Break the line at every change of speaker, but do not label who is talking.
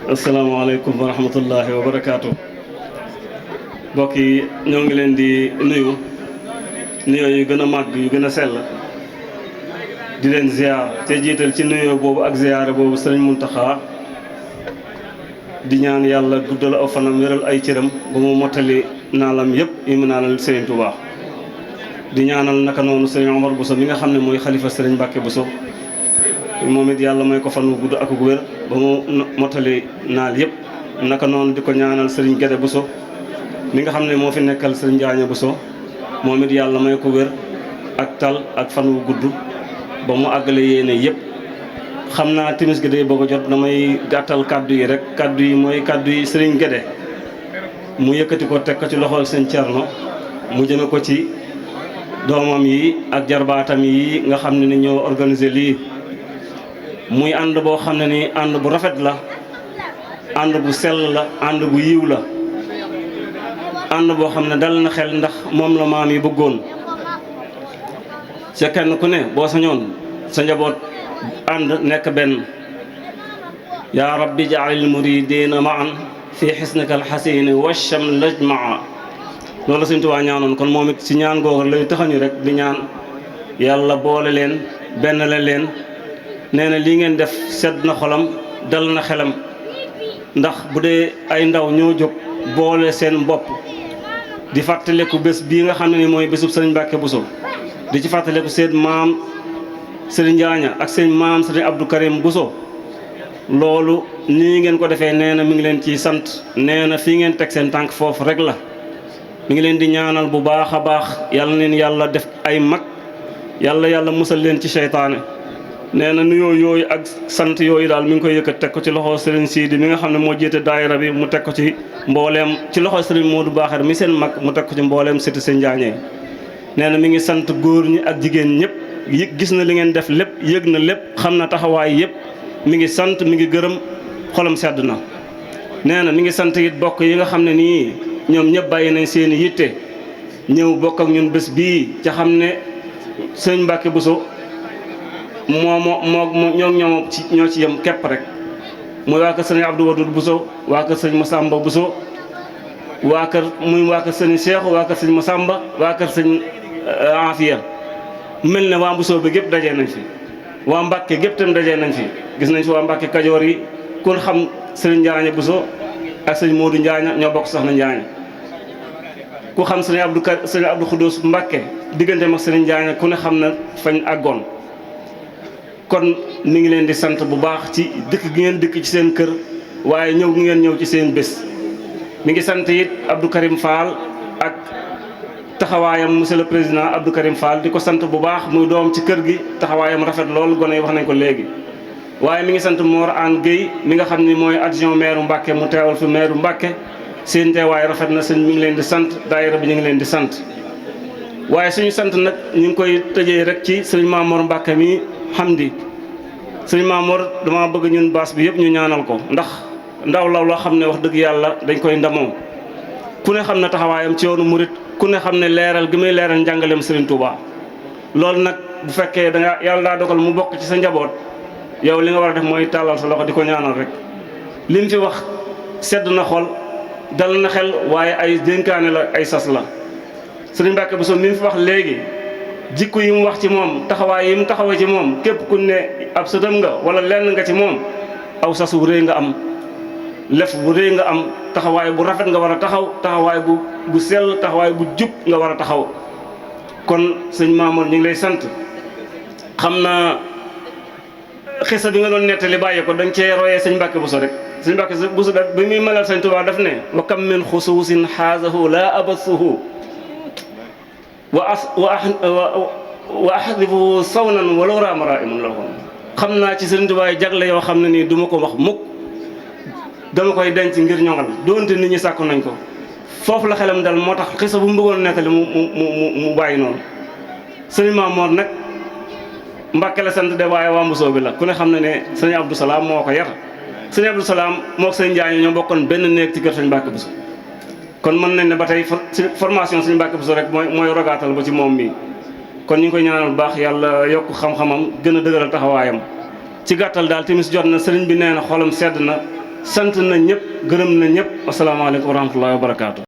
asalaamaaleykum wa rahmatullahi wa barakaatu. mbokk yi ñoo ngi leen di nuyu nuyoo yu gën a màgg yu gën a sell di leen ziar te jiital ci nuyoo boobu ak ziyaare boobu sëriñ Muntaxa di ñaan yàlla guddal aw fanam wéral ay cëram ba mu mottali naalam yëpp yi mu naanal sëriñ Tuubaa di ñaanal naka noonu sëriñ Omar Bousso mi nga xam ne mooy xalifa sëriñ Mbàkke Bousso moom it yàlla may ko fan wu gudd ak gu wér ba mu mottali naal yëpp naka noonu di ko ñaanal sëriñ Gede Bousso mi nga xam ne moo fi nekkal sëriñ Njaaña Bousso moom it yàlla may ko wér ak tal ak fan wu gudd ba mu àggale yéene yëpp. xam naa timis gi day bëgg a jot damay gàttal kàddu yi rek kàddu yi mooy kàddu yi sëriñ Gede mu yëkkati ko teg ko ci loxol sëñ Cerno mu jëme ko ci doomam yi ak jarbaatam yi nga xam ne ni ñoo organisé lii muy ànd boo xam ne ni ànd bu rafet la ànd bu sell la ànd bu yiw la ànd boo xam ne dal na xel ndax moom la maam yi bëggoon ca kenn ku ne boo sañoon sa njaboot ànd nekk benn yaa rabbi ja'alil muridina ma'an fi xisnika alxasini wacham lajmaa loolu Sëñ Tuubaa ñaanoon kon moom it ci ñaan googu lay taxañu rek di ñaan yàlla boole leen benn la leen nee na lii ngeen def sedd na xolam dal na xelam ndax bu dee ay ndaw ñoo jóg boole seen bopp di fàttaliku bés bii nga xam ne ni mooy bésub sëriñ Mbàkke Bousso di ci fàttaliku seen maam sëriñ Njaaña ak seen maam sëriñ Abdou Karim Bousso loolu nii ngeen ko defee nee na mi ngi leen ciy sant nee na fii ngeen teg seen tànk foofu rek la mi ngi leen di ñaanal bu baax a baax yàlla leen yàlla def ay mag yàlla musal leen ci seytaane nee na nuyoo yooyu ak sant yooyu daal mi ngi koy yëkkat teg ko ci loxo Serigne Sidi mi nga xam ne moo jiite daayira bi mu teg ko ci mbooleem ci loxo Serigne Modou Baaxar mi seen mag mu teg ko ci mbooleem siti seen njaañee nee na mi ngi sant góor ñi ak jigéen ñëpp gis na li ngeen def lépp yëg na lépp xam na taxawaay yëpp mi ngi sant mi ngi gërëm xolam sedd na nee na mi ngi sant it bokk yi nga xam ne nii ñoom ñëpp bàyyi nañ seen i yitte ñëw bokk ak ñun bés bii ca xam ne sëñ Mbàkke Bousso ñoo ci yem képp rek muy waa kër sëñ Abdou Wadoud Bousso waa kër sëñ Massamba Bousso waa kër sëñ Cheikh waa kër sëñ Massamba waa kër sëñ Afia mel ne waa Bousso bi gépp dajee nañ fi waa Mbàkke gépp tam dajee nañ fi gis nañ fi waa Mbàkke Kajoor yi kun xam sëñ Njaaña Bousso ak sëñ Modou Njaaña ñoo bokk soxna Njaaña ku xam sëñ Abdou Khoudous Mbàkke diggante mag sëñ Njaaña ku ne xam na fañ àggoon kon mi ngi leen di sant bu baax ci dëkk gi ngeen dëkk ci seen kër waaye ñëw gi ngeen ñëw ci seen bés mi ngi sant it Abdou Karim Fall ak taxawaayam monsieur le président Abdou Karim Fall di ko sant bu baax muy doom ci kër gi taxawaayam rafet lool gone yi wax nañ ko léegi waaye mi ngi sant Mor An Guèye mi nga xam ni mooy adjoint maire Mbàkke mu teewal fi maire Mbàkke seen teewaay rafet na sëñ mi ngi leen di sant daayira bi ñu ngi leen di sant waaye suñu sant nag ñu ngi koy tëjee rek ci sëñ Mamour Mbàkke mi Hamdi sëñ Mamour dama bëgg ñun baas bi yëpp ñu ñaanal ko ndax ndaw la loo xam ne wax dëgg yàlla dañ koy ndamoo ku ne xam ne taxawaayam ci yoonu murit ku ne xam ne leeral gi muy leeral njàngaleem Serigne Touba loolu nag bu fekkee danga yàlla daa dogal mu bokk ci sa njaboot yow li nga war a def mooy tàllal sa loxo di ko ñaanal rek li mu fi wax sedd na xol dal na xel waaye ay dénkaane la ay sas la Serigne Mbàkke Bousso mi fi wax léegi jikko yi mu wax ci moom taxawaay yi mu taxawee ci moom képp ku ne ab sëtam nga wala lenn nga ci moom aw sas wu rëy nga am lef bu rëy nga am taxawaay bu rafet nga war a taxaw taxawaay bu sell taxawaay bu jub nga war a taxaw kon sëñ Mamour ñu ngi lay sant xam naa xisa bi nga doon nettali bàyyi ko dañ cee royee sëñ Mbàkke Bousso rek sëñ Mbàkke Bousso daf bi muy melal sëñ Tuubaa daf ne wa kam min xusuusin xaasahu la abasuhu wa ahdifu sawnan walaw raama raimun la woon xam naa ci sëñ Tuubaa jagle yoo xam ne nii du ma ko wax mukk dama koy denc ngir ñoŋal doonte nit ñi sàkku nañ ko foofu la xelam dal moo tax xisa bu mu bëggoon nettali mu bàyyi noonu sëñ Mamour nag Mbàkke la sant de waaye waa Mbusoo bi la ku ne xam ne ne sëñ Abdou Salaam moo ko yar sëñ Abdou Salaam moo sëñ Njaañ ñoo bokkoon benn néeg ci kër sëñ Mbàkke Bousso kon mën nañ ne ba tey formation sëñ Mbàkke Bousso rek mooy rogaatal ba ci moom mii kon ñu ngi koy ñaanal bu baax yàlla yokk xam-xamam gën a dëgëral taxawaayam ci gàttal daal timis jot na sëriñ bi nee na xolam sedd na sant na ñëpp gërëm na ñëpp asalaamaaleykum wa rahmatullahi wa barakaatu.